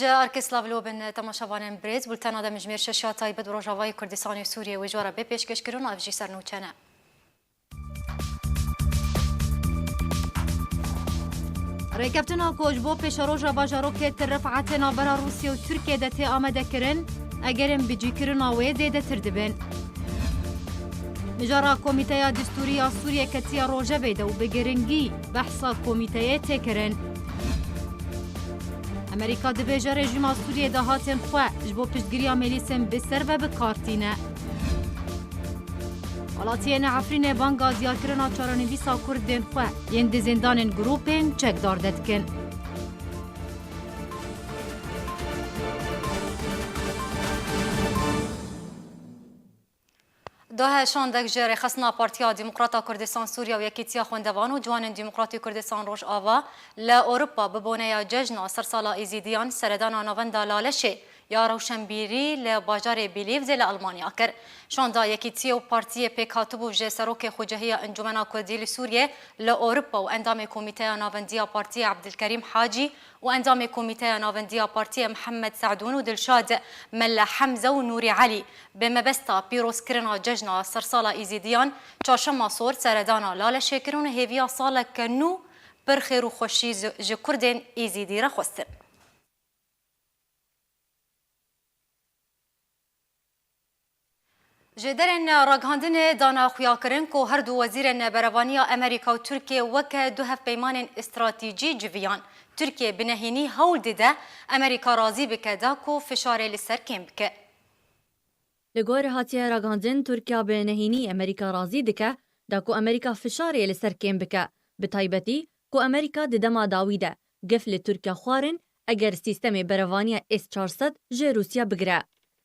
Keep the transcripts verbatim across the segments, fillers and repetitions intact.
Ji Arkê Slav lo bin temaşevanên birêz, bultena de mijmêr şeş ya taybet bi Rojavayê Kurdistanê û Sûriyê wê ji we re bê pêşkêşkirin, ev jî sernûçe ne. Rêkeftina ku ji bo pêşeroja bajarokê Til Rifetê navbera Rûsya û Tirkiye de tê amadekirin, egerên bicîkirina wê zêdetir dibin. Mijara Komîteya Distûrî ya Sûriyê ketiye rojevê de û bi giringî behsa komîteyê tê kirin. Amerîka dibêje rejîma Sûriyê dahatên xwe ji bo piştgiriya milîsên bi ser ve bi kar tîne. Welatiyên Efrînê banga diyarkirina çarenivîsa Kurdên xwe yên di zîndanên grûpên çekdar de dikin. Dahe şandek ji Rêxistina Partiya Demokrata Kurdistan Sûriye û Yekîtiya Xwendevan û Ciwanên Demokratî Kurdistan Rojava li Ewropa bi boneya cejna sersala Êzîdiyan seredana Navenda Laleşê ya rewşenbîrî li bajarê Bîlîvzê li Almanya kir. Şanda Yekîtiyê û Partiyê pêk hatibû ji Serokê Xucehiya Encûmena Kurdî li Sûriyê li Ewropa û endamê Komîteya Navendiya Partiyê Ebdilkerîm Hacî û endamê Komîteya Navendiya Partiyê Mihemed Se'dûn û Dilşad Melle Hemze û Nûrî Elî bi mebesta pîrozkirina cejna sersala Êzîdiyan çarşema sor seredana Laleşê kirin û hêviya saleke nû pir xêr û xweşî ji, ji Kurdên Êzîdî re xwestin. Ji derên ragihandinê dana xuyakirin ku her du wezîrên berevaniya Amerîka û Tirkiyê weke du hevpeymanên stratejî civiyan. Tirkiye bi nehînî hewl dide Amerîka razî bike da ku fişarê li ser kêm bike. Li gor hatiye ragihandin, Tirkiye bi nehînî Amerîka razî dike da ku Amerîka fişarê li ser kêm bike, bi taybetî ku Amerîka di dema dawî de gef li Tirkiye xwarin eger sîstemê berevaniya S çar sed ji Rûsya bigire.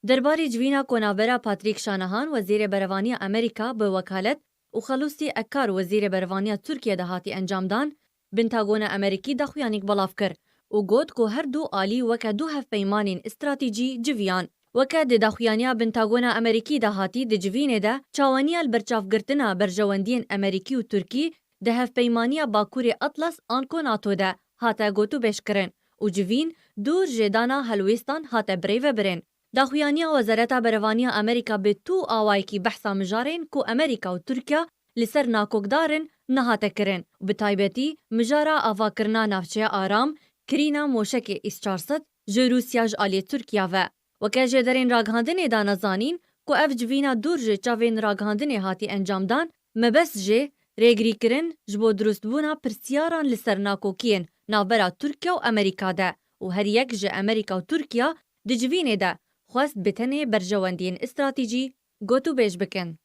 Derbarê civîna ku navbera Patrick Shanahan, wezîrê berevaniya Amerîka bi wekalet, û Xelûsî Ekar, wezîrê berevaniya Tirkiye de hatî encamdan, Pentagona Amerîkî daxuyanîk belav kir û got ku her du alî weke du hevpeymanên stratejî civiyan. Weke di daxuyaniya Pentagona Amerîkî de hatî, di civînê de çawaniya li berçavgirtina berjewendiyên Amerîkî û Tirkî di hevpeymaniya Bakurê Atlas anko nato de hate gotûbêjkirin û civîn dûr ji dana helwêstan hate birêvebirin. Daxuyaniya Wezareta Berevaniya Amerîka bi tu awayekî behsa mijarên ku Amerîka û Tirkiye li ser nakokdar in nehate kirin û bi taybetî mijara avakirina navçeya aram, kirîna moşekê S çar sed ji Rûsya ji aliyê Tirkiye ve. Weke jêderên ragihandinê dane zanîn ku ev civîna dûr ji çavên ragihandinê hatî encamdan, mebest jê rêgirîkirin ji bo dirustbûna pirsiyaran li ser nakokiyên navbera Tirkiye û Amerîka de û her yek ji Amerîka û Tirkiye di civînê de xwest bi tenê berjewendiyên stratejî gotûbêj bikin.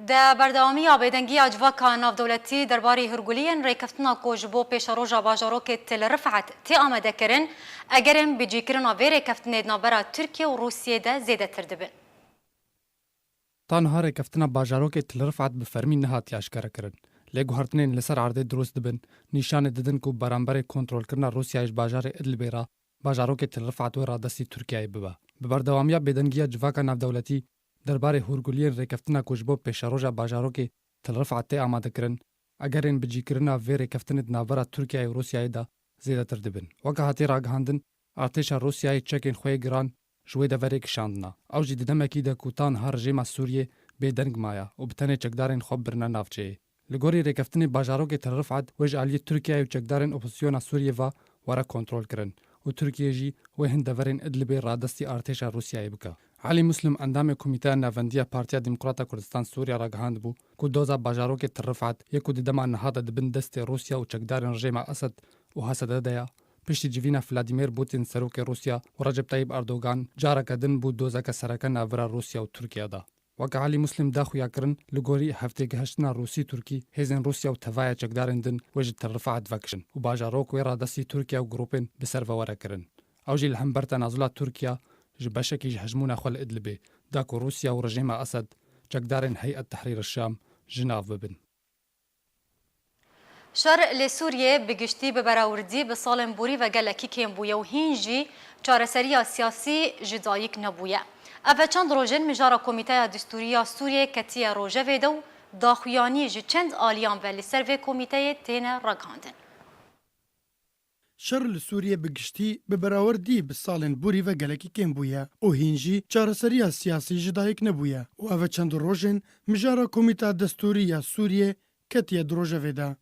Di berdewamiya bêdengiya civaka navdewletî derbarê hûrguliyên rêkeftina ku ji bo pêşeroja bajarokê Til Rifet tê amadekirin, egerên bicîkirina vê rêkeftinê di navbera Tirkiye û Rûsiyê de zêdetir dibin. Ta niha rêkeftina bajarokê Til Rifet bi fermî nehatiye eşkerekirin. Lê guhertinên li ser erdê dirust dibin, nîşanê didin ku beramberê kontrolkirina Rûsyayê ji bajarê Idlibê re bajarokê Til Rifet wê radestî Tirkiyeyê bibe. Bi berdewamiya bêdengiya civaka navdewletî derbarê hûrguliyên rêkeftina ku ji bo pêşeroja bajarokê Til Rifet tê amadekirin, egerên bicîkirina vê rêkeftinê di navbera Tirkiyeyê û Rûsyayê de zêdetir dibin. Weke hatiye ragihandin, artêşa Rûsyayê çekên xwe yê giran ji wê deverê kişandina. Ew jî di demekî de ku ta niha rejîma Sûriyê bêdeng maye û bi tenê çekdarên xwe birine navçeyê. Li gorî rêkeftinê bajarokê Til Rifet wê ji aliyê Tirkiyeyê û çekdarên opozisyona Sûriyê ve were kontrolkirin û Tirkiye jî wê hin deverên Idlibê radestî artêşa Rûsyayê bike. Elî Muslim, endamê Komîteya Navendiya Partiya Demokrata Kurdistan Sûriye ragihandibû ku doza bajarokê Til Rifet yê ku di dema niha de di bin destê Rûsya û çekdarên rejîma Esed û H S D de ya, piştî civîna Vladimir Putin serokê Rûsya û Recep Tayyip Erdogan careke din bû dozeke sereke navbera Rûsya û Tirkiye de. Weke Elî Muslim da xuyakirin, li gorî hevtêgihiştina Rûsî-Tirkî, hêzên Rûsya û tevaya çekdarên din wê ji Til Rifet vekişin û bajarok wê radestî Tirkiye û grûpên bi ser ve were kirin. Ew jî li hember tenazula Tirkiye ji beşekî ji hejmûna xwe li Idlibê da ku Rûsya û rejîma Esed çekdarên Heyet Tehrîr Şam ji nav bibin. Şer li Sûriyê bi giştî bi berawrdî bi salên borî ve gelekî kêm bûye û hîn jî çareseriya siyasî ji dayik nebûye. Ev çend roj in mijara Komîteya Distûrî ya Sûriyê ketiye rojevê de û daxuyanî ji çend aliyan ve li ser vê komîteyê têne ragihandin. Şer li Sûriyê bi giştî bi berawerdî bi salên borî ve gelekî kêm bûye û hîn jî çareseriya siyasî ji dayik nebûye û ev çend rojên mijara Komîta Destûrî ya Sûriyê ketiye di rojevê de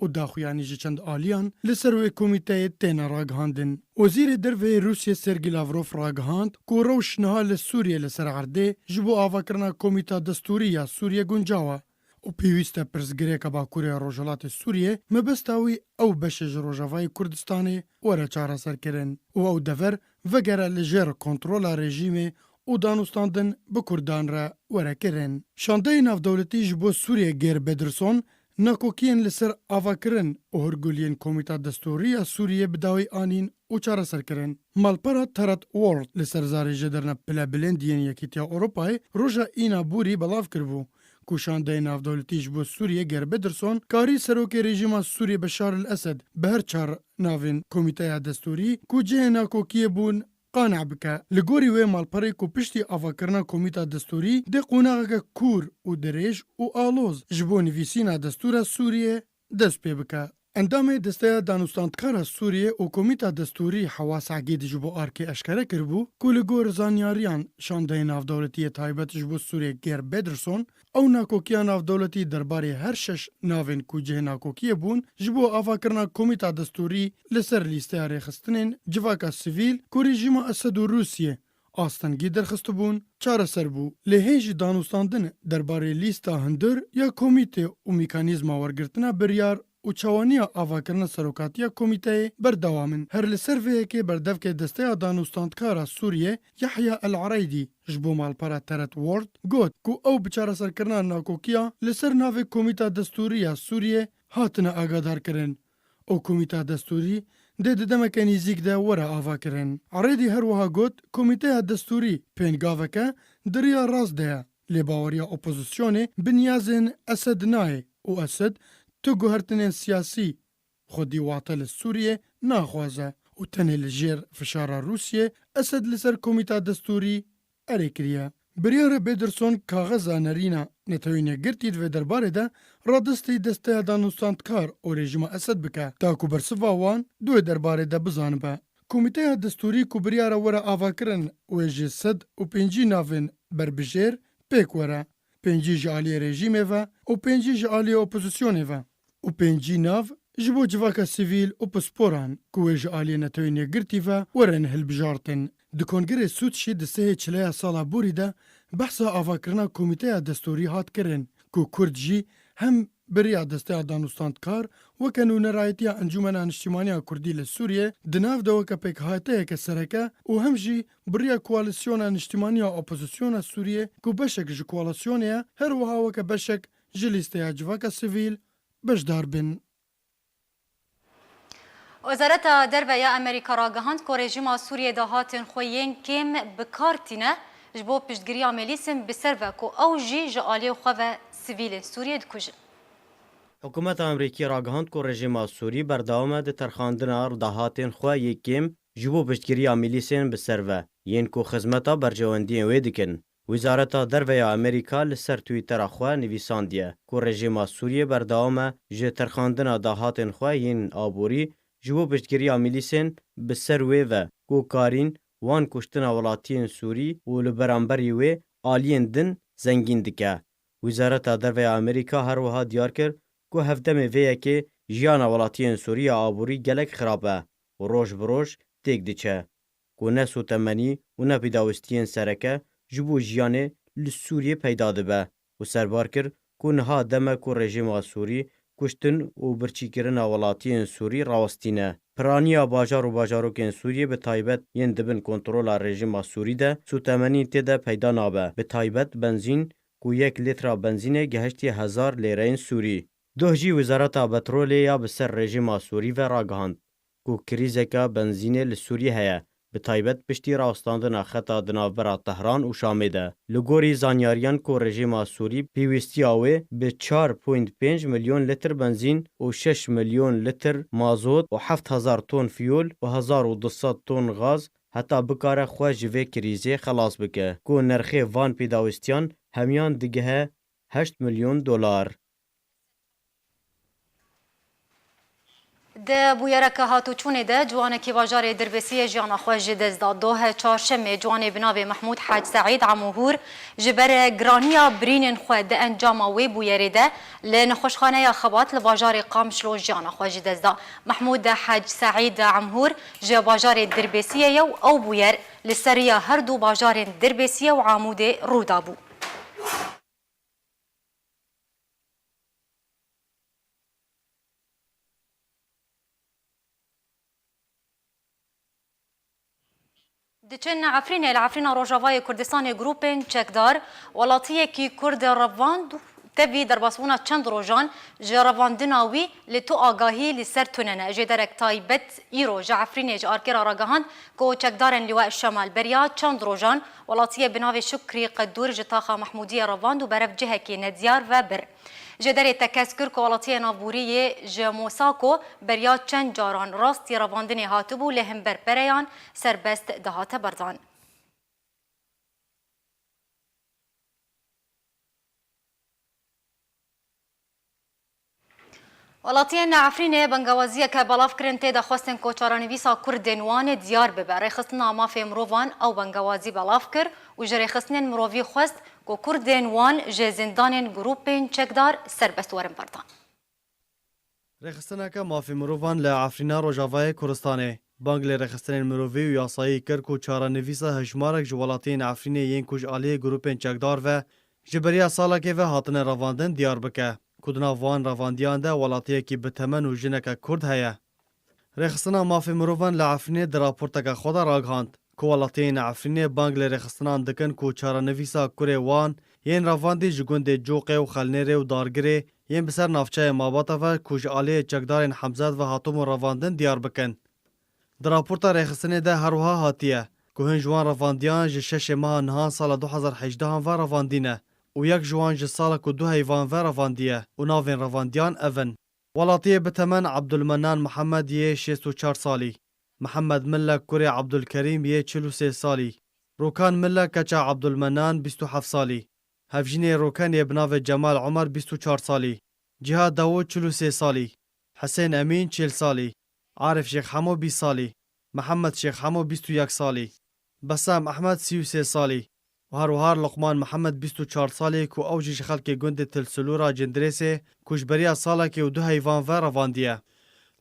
û daxuyanî ji çend aliyan li ser wê komîteyê têne ragihandin. Wezîrê Derve yê Rûsiyê Sergî Lavrov ragihand ku rewş niha li Sûriyê li ser erdê ji bo avakirina Komîta Destûrî ya Sûriyê guncaw e û pêwîst e pirsgirêka Bakurê ya Rojhilatê Sûriyê mebesta wî ew beşê ji Rojavayê Kurdistanê were çareserkirin û ew dever vegere li jêr kontrola rejîmê û danûstandin bi Kurdan re were kirin. Şandeyê navdewletî ji bo Sûriyê Geir Pedersen nakokiyên li ser avakirin û hûrguliyên Komîta Destûrî ya Sûriyê bi dawî anîn û çareser kirin. Malpera Teret World li ser zarê jêderine pilebilind yên Yekîtiya Ewropayê roja Îna Borî belav kiribû ku şandeyê navdewletî ji bo Sûriyê Geir Pedersen karî serokê rejîma Sûriyê Beşar el Esed bi her çar navên Komîteya Destûrî ku cihê nakokiyê bûn qane bike. Li gorî wê malperê ku piştî avakirina Komîta Destûrî dê qonaxeke kûr û dirêj û aloz ji bo nivîsîna destûra Sûriyê dest pê bike. Endamê Desteya Danûstandkara Sûriyê û Komîta Destûrî Hewa Segîd ji bo Arkê eşkere kiribû ku li gor zanyariyan şandeyê navdewletî yê taybet ji bo Sûriyê Geir Pedersen, ew nakokiya navdewletî derbarê her şeş navên ku cihê nakokiyê bûn ji bo avakirina Komîta Destûrî li ser lîsteya rêxistinên civaka sivîl ku rejîma Esed û Rûsiyê astengî derxistibûn, çareser bû. Lê hê jî danûstandin derbarê lîsta hundir ya komîtê û mekanîzma wergirtina biryar û çawaniya avakirina serokatiya komîteyê berdewam in. Her li ser vê yekê berdevkê Desteya Danûstandkara Sûriyê Yahya El Ereydî ji bo malpera Teret World got ku ew bi çareserkirina nakokiya li ser navê Komîta Destûrî ya Sûriyê hatine agadarkirin û Komîta Destûrî dê di demeke nîzîk de were avakirin. Ereydî her wiha got, Komîteya Destûrî pêngaveke di riya rast de ye. Lê baweriya opozisyonê bi niyazên Esed nayê û Esed tu guhertinên siyasî xwedî wate li Sûriyê naxwaze û tenê li jêr fişara Rûsiyê Esed li ser Komîta Destûrî erê kiriye. Biryara Pedersen kaxeza nerîna Netewên Yekgirtî di vê derbarê de radestî Desteya Danûstandkar û rejîma Esed bike, ta ku bersiva wan di wê derbarê de bizanibe. Komîteya Destûrî ku biryara were avakirin wê ji sed û pêncî navên berbijêr pêk were, pêncî ji aliyê rejîmê ve û pêncî ji aliyê opozisyonê ve û pêncî nav ji bo civaka sivîl û pisporan ku wê ji aliyê Netewên Yekgirtî ve werin hilbijartin. Di Kongrê Sûtşî di sihê çileya sala borî de behsa avakirina Komîteya Destûrî hat kirin ku Kurd jî hem bi riya Desteya Danûstandkar weke nûnerayetiya Encûmena Niştîmaniya Kurdî li Sûriyê di nav de weke pêkhateyeke sereke û hem jî bi riya Koalîsyona Niştîmaniya Opozisyona Sûriyê ku beşek ji koalîsyonê ye, her wiha weke beşek ji lîsteya civaka sivîl beşdar bin. Wezareta Derve ya Amerîka ragihand ku rejîma Sûriyê dahatên xwe yên kêm bi kar tîne ji bo piştgiriya milîsên bi ser ve ku ew jî ji aliyê xwe ve sivîlên Sûriyê dikujin. Hikûmeta Amerîkî ragihand ku rejîma Sûrî berdewam e di terxandina dahatên xwe yê kêm ji bo piştgiriya milîsên bi ser ve yên ku xizmeta berjewendiyên wê dikin. Wezareta Derve ya Amerîka li ser Twittera xwe nivîsandiye ku rejîma Sûriyê berdewam e ji terxandina dahatên xwe yên aborî ji bo piştgiriya milîsên bi ser wê ve ku karîn wan kuştina welatiyên Sûrî û li beramberî wê aliyên din zengîn dike. Wezareta Derve ya Amerîka her wiha diyar kir ku hevdemê vê yekê jiyana welatiyên Sûrî ya aborî gelek xirab e û roj bi roj têk diçe. Ku ne sotemenî û ne pêdawistiyên sereke ji bo jiyanê li Sûriyê peyda dibe û serbar kir ku niha dem e ku rejîma Sûrî kuştin û birçîkirina welatiyên Sûrî rawestîne. Piraniya bajar û bajarokên Sûriyê bi taybet yên di bin kontrola rejîma Sûrî de sotemenî tê de peyda nabe. Bi taybet benzîn ku yek lîtra benzînê gehiştiye hezar lêreyên Sûrî. Doh jî Wezareta Petrolê ya bi ser rejîma Sûrî ve ragihand ku krîzeke benzînê li Sûriyê heye, bi taybet piştî rawestandina xeta di navbera Tehran û Şamê de. Li gorî zanyariyan ku rejîma Sûrî pêwîstiya wê bi çar point pênc milyon litr benzîn û şeş milyon litr mazot û heft hezar ton fiyol û hezar û du sed ton gaz heta bikare xwe ji vê krîzê xelas bike, ku nirxê van pêdawistiyan hemiyan digihe heşt milyon dolar. Di bûyereke hatûçûnê de ciwanekî bajarê Dirbêsiyê jiyana xwe ji dest da. Doh çarşemê ciwanê bi navê Mehmûd Hac Seîd Emûhûr ji ber giraniya birînên xwe di encama wê bûyerê de li nexweşxaneya Xebat li bajarê Qamişlo jiyana xwe ji dest da. Mehmûd Hac Seîd Emhûr ji bajarê Dirbêsiyê ye û ew bûyer li ser riya her du bajarên Dirbêsiyê û Amûdê rû dabû. Diçin Efrînê, li Efrîna Rojavayê Kurdistanê grûpên çekdar welatiyekî Kurd revand û tevî derbasbûna çend rojan ji revandina wî li tu agahî li ser tune ne. Jêderek taybet îro ji Efrînê ji Arkêra ragihand ku çekdarên Lîwa Şemal beriya çend rojan welatiyê bi navê Şukrî Qedûr ji taxa Mehmûdiyê revand û berev cihekî nediyar ve bir. Jêderê tekez kir ku welatiyê navborî yê ji Mosako beriya çend caran rastî revandinê hatibû, lê himber pereyan serbest dihate berdan. Welatiyên Efrînê bengewaziyeke belav kirin, tê de xwestin ku çarenivîsa Kurdên wan diyar bibe. Rêxistina mafê mirovan ew bengewazî belav kir û ji rêxistinên mirovî xwest ku Kurdên wan ji zindanên grûpên çekdar serbest werin berdan. Rêxistineke mafê mirovan li Efrîna Rojavayê Kurdistanê bang li rêxistinên mirovî û yasayî kir ku çarenivîsa hejmarek ji welatiyên Efrînê yên ku ji aliyê grûpên çekdar ve ji beriya salekê ve hatine revandin diyar bike, ku di nav wan revandiyan de welatiyekî bi temen û jineke Kurd heye. Rêxistina mafê mirovan li Efrînê di raporteke xwe de ragihand ku welatiyên Efrînê bang li rêxistinan dikin ku çarenivîsa kurê wan yên revandî ji gundê Coqê û Xelnêrê û Dargirê yên bi ser navçeyê Mabata ve ku ji aliyê çekdarên Hemzat ve hatibûn revandin diyar bikin. Di raporta rêxistinê de her wiha hatiye ku hin ji wan revandiyan ji şeşê meha nihan sala du hezar hejdehan ve revandî ne û yek ji wan ji sala ku du heyvan ve revandiye û navên revandiyan ev in: Welatiyê bi temen Abdulmenan Mihemed yê şêst û çar salî, Mihemed Mille kurê Abdulkerîm yê çil û sê salî, Rokan Mille keça Abdulmenan bîst û heft salî, hevjînê Roken yê bi navê Cemal Omer bîst û çar salî, Cîhad Dawûd çil û sê salî, Hisên Emîn çil salî, Arif Şêx Hemo bîst salî, Mihemed Şêx Hemo bîst û yek salî, Besam Ehmed sî û sê salî û her wiha Luqman Mihemed bîst û çar salî ku ew jî ji xelkê gundê Til Silûra Cindirêsê ku ji beriya salekê û du heyvan ve revandiye.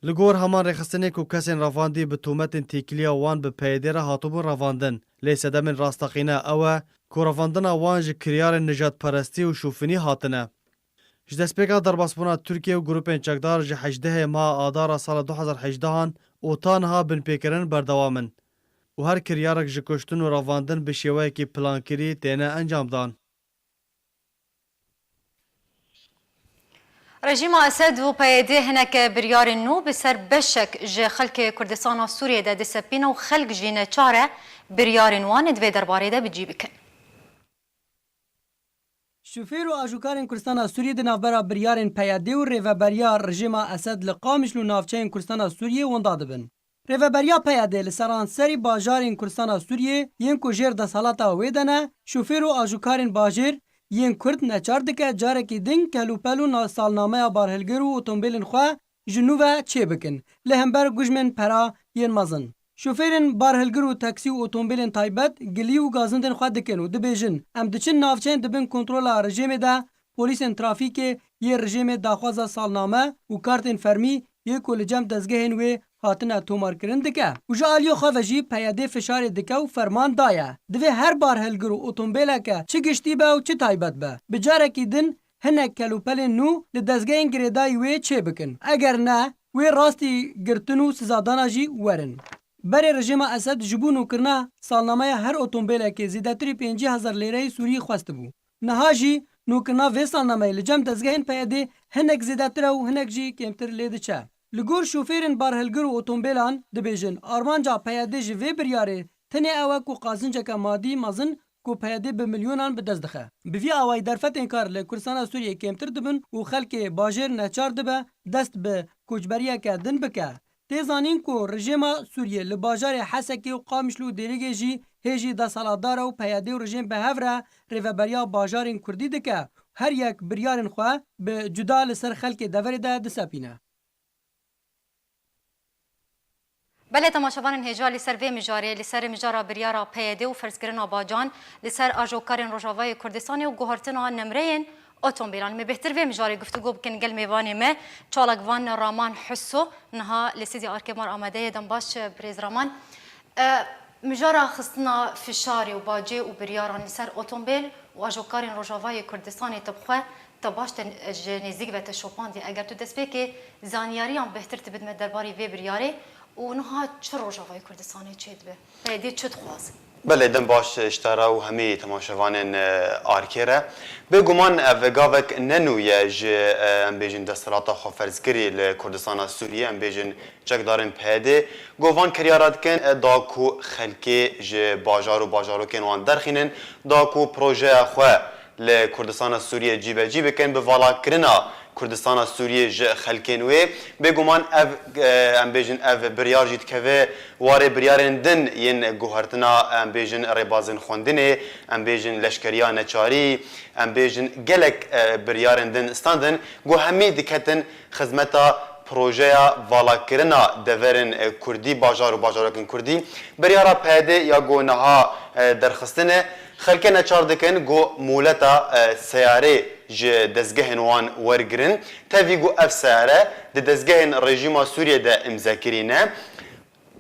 Li gor heman rêxistinê ku kesên revandî bi tometên têkiliya wan bi P Y D'ê re hatibûn revandin, lê sedemên rasteqîne ew e ku revandina wan ji kiryarên nijadperestî û şofinî hatine. Ji destpêka derbasbûna Tirkiye û grûpên çekdar ji hejdehê meha Adara sala du hezar hejdehan û ta niha binpêkirin berdewam in û her kiryarek ji kuştin û revandin bi şêweyekî plankirî têne encamdan. Rejîma Esed û P Y D hinek biryarên nû bi ser beşek ji xelkê Kurdistana Sûriyê de disepîne û xelk jî neçar e biryarên wan di vê derbarê de bi cî bikin. Şofêr û ajokarên Kurdistana Sûriyê di navbera biryarên P Y D û rêveberiya rejîma Esed li Qamişlo û navçeyên Kurdistana Sûriyê winda dibin. Rêveberiya P Y D li seranserî bajarên Kurdistana Sûriyê yên ku jêr desthilata wê de ne, şofêr û ajokarên bajêr yên Kurd neçar dike carekî din kelûpel û na-, salnameya barhilgir û otombêlên xwe ji nû ve çêbikin li hember gujmên pera yên mezin. Şofêrên barhilgir û taksî û otombêlên taybet gilî û gazindên xwe dikin û dibêjin, em diçin navçeyên di bin kontrola rejîmê de polîsên trafîkê yê rejîmê daxwaza salname û kartên fermî yê ku li cem dezgehên wê hatine tomarkirin dike û ji aliyê xwe ve jî P Y D fişarê dike û ferman daye, divê her barhilgir û otombêleke çi giştî be û çi taybet be, bi carekî din hinek kelûpelên nû li dezgehên girêdayî wê çêbikin. Eger ne, wê rastî girtin û sizadana jî werin. Berê rejîma Esed ji bo nûkirina salnameya her otombêlekê zêdetirî pêncî hezar lêreyê Sûrî xwestibû. Niha jî nûkirina vê salnameyê li cem dezgehên P Y D hinek zêdetir e û hinek jî kêmtir lê diçe. Li gor şofêrên barhilgir û otombêlan dibêjin, armanca P Y D ji vê biryarê tenê ew e ku qazinceke madî mezin ku P Y D bi milyonan bi dest dixe. Bi vî awayî derfetên kar li Kurdistana Sûriyê kêmtir dibin û xelkê bajêr neçar dibe dest bi koçberiyeke din bike. Tê zanîn ku rejîma Sûriyê li bajarê Hesekê û Qamişlo û Dêrikê jî hê jî desthilatdar e û P Y D û rejîm bi hev re rêveberiya bajarên Kurdî dike. Her yek biryarên xwe bi cuda li ser xelkê deverê de disepîne. Belê temaşevanên hêja, li ser vê mijarê, li ser mijara biryara P Y D û ferzkirina bacan li ser ajokarên Rojavayê Kurdistanê û guhertina nemreyên otomobîlan, me bêhtir vê mijarê guftûgo bikin gel mêvanê me, çalakvan Raman Huso, niha li stûdyoya Arkê me amade ye. Dem baş, birêz Raman. E, mijara xistina fişarê û bacê û biryaran li ser otomobîl û ajokarên Rojavayê Kurdistanê, te bi xwe, te baş, te ji nêzîk ve te şopandî. Eger tu destpêkê zanyariyan bêhtir tu bidî me derbarê vê biryarê û niha çi Rojavayê Kurdistanê çêdibe? P Y D çi dixwaze? Belê, dem baş ji te re û hemî temaşevanên, e, Arkê re. Bêguman ev gavek ne nû ye ji, e, em bêjin desthilata xweferzkirî li Kurdistana Sûriyê, em bêjin çekdarên P Y D, ku van kiryara dikin, e, da ku xelkê ji bajar û bajarokên wan derxînin, da ku projeya xwe li Kurdistana Sûriyê cîbecî bikin, bi valakirina Kurdistana Sûriyê ji xelkên wê. Bêguman ev, e, em bêjin, ev biryar jî dikeve warê biryarên din yên guhertina, em bêjin, rêbazên xwendinê, em bêjin, leşkeriya neçarî, em bêjin, gelek, e, biryarên din standin, ku hemî diketin xizmeta projeya valakirina deverên, e, kurdî, bajar û bajarokên kurdî. Biryara P Y D ya ku niha, e, derxistine, xelkê neçar dikin ku moleta, e, seyarê ji dezgehên wan wergirin, tevî ku ev seyare di dezgehên rejîma Sûriyê de îmzekirî ne.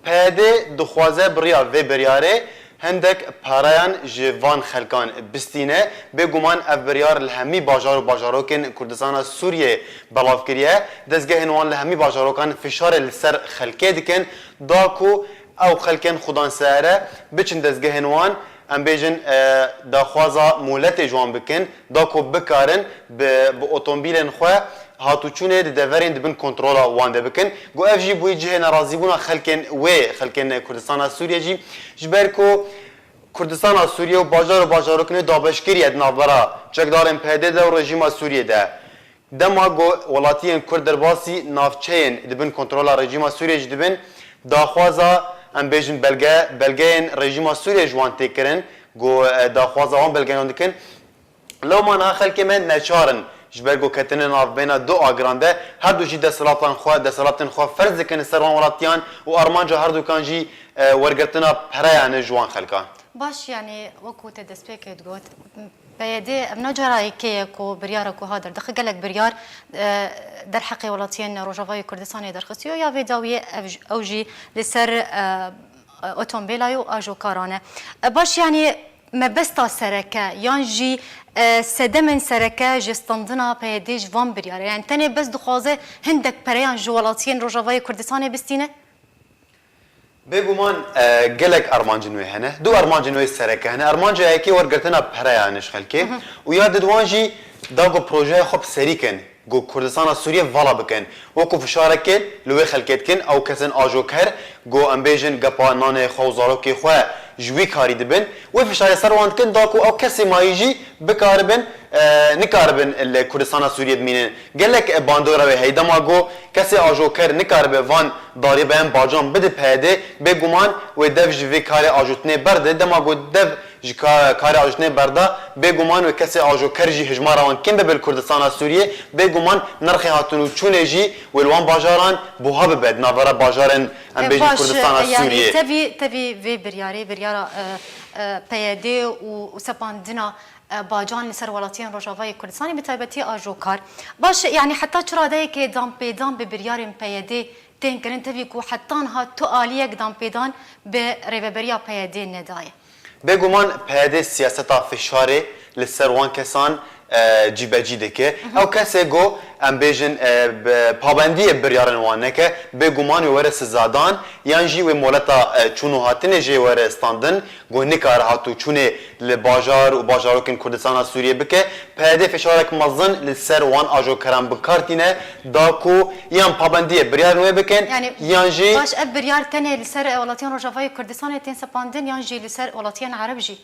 P Y D dixwaze bi riya vê biryarê hindek pereyan ji van xelkan bistîne. Bêguman ev biryar li hemî bajar û bajarokên Kurdistana Sûriyê belav kiriye. Dezgehên wan li hemî bajarokan fişarê li ser xelkê dikin, da ku ew xelkên xudan seyare biçin dezgehên wan, em bêjin, e, daxwaza moletê ji wan bikin, da ku bikarin bi, bi otomobîlên xwe hatûçûnê di deverên di bin kontrola wan de bikin. Ku ev jî bûyî cihê nerazîbûna xelkên wê, xelkên Kurdistana Sûriyê jî, ji ber ku Kurdistana Sûriyê û bajar û bajarokên wê dabeşkirî ye di navbera çekdarên P Y D de û rejîma Sûriyê de. Dema ku welatiyên Kurd derbasî navçeyên di bin kontrola rejîma Sûriyê jî dibin, daxwaza, em bêjin, belge, belgeyên rejîma Sûriyê ji wan tê kirin, ku, e, daxwaza wan belgeyan dikin. Lewma niha xelkê me neçar in, ji ber ku ketine navbeyna du agiran de, her du jî desthilatan xwe, desthilatên xwe ferz dikin li ser wan welatiyan û armanca herdukan jî, e, wergirtina pereyan e ji wan xelkan. Baş, yanî wekû te destpêkê digot, P Y D ev ne cara yekê ye ku biryara ku ha derdixe, gelek biryar, e, derheqê welatiyên Rojavayê Kurdistanê derxistiyo, ya vê dawiyê ev j-, ew jî li ser, e, e, otomobîla ye û ajokaran e. E, baş, yanî mebesta sereke yan jî, e, sedemên sereke ji standina P Y D ji van biryara, yanî tenê bes dixwaze hindek pereyan ji welatiyên Rojavayê Kurdistanê bistîne? Bêguman, e, gelek armancên wê hene. Du armancên wê sereke hene. Armanca yekê wergirtina pereyan e ji xelkê. Hı hı. Û ya didwan jî da ku projeya xwe bi serî kin, ku Kurdistana Sûriyê vala bikin. Wekû fişarekê li wê xelkê dikin, ew kesên ajoker, ku em bêjin gepa nanê xwe û zarokê xwe ji wî karî dibin. Wê fişarê ser wan dikin, da ku ew kesê mayî jî bikaribin, e, nikaribin li Kurdistana Sûriyê bimînin. Gelek, e, bandora wê heye. Dema ku kesê ajoker nikaribe van darîbeyan bacan bide P Y D, bêguman wê dev ji vê karê ajotinê berde. Dema ku dev ji ka-, karê ajotinê berda, bêguman wê kesê ajoker jî hijmara wan kêm bibe li Kurdistana Sûriyê, bêguman nirxê hatin û çûnê jî wê li wan bajaran buha bibe, di navbera bajarên, em bêjin, Kurdistana Sûriyê. E, baş, e, yanî tevî, tevî vê biryarê, biryara, e, e, P Y D û, û sepandina, e, bacan li ser welatiyên Rojavayê Kurdistanê, bi taybetî ajokar. Baş, yanî heta çi radeyekê danpêdan bi biryarên P Y D tên kirin, tevî ku heta niha tu aliyek danpêdan bi rêveberiya P Y D nedaye? Bêguman P Y D siyaseta fişarê li ser wan kesan, e, cîbecî dike. Mhm. Ew kesê ku, em bêjin, e, bi pabendiyê biryarên wan neke, bêguman wê were sizadan, yan jî wê moleta, e, çûn û hatinê jê were standin, ku nikare hatûçûnê li bajar û bajarokên Kurdistana Sûriyê bike. P Y D fişarek mezin li ser wan ajokeran bi kar tîne, da ku yan pabendiyê biryarên wê bikin, yanî, yan jî baş, ev biryar tenê li ser, e, welatiyên Rojavayê Kurdistanê tên sepandin, yan jî li ser welatiyên Ereb jî?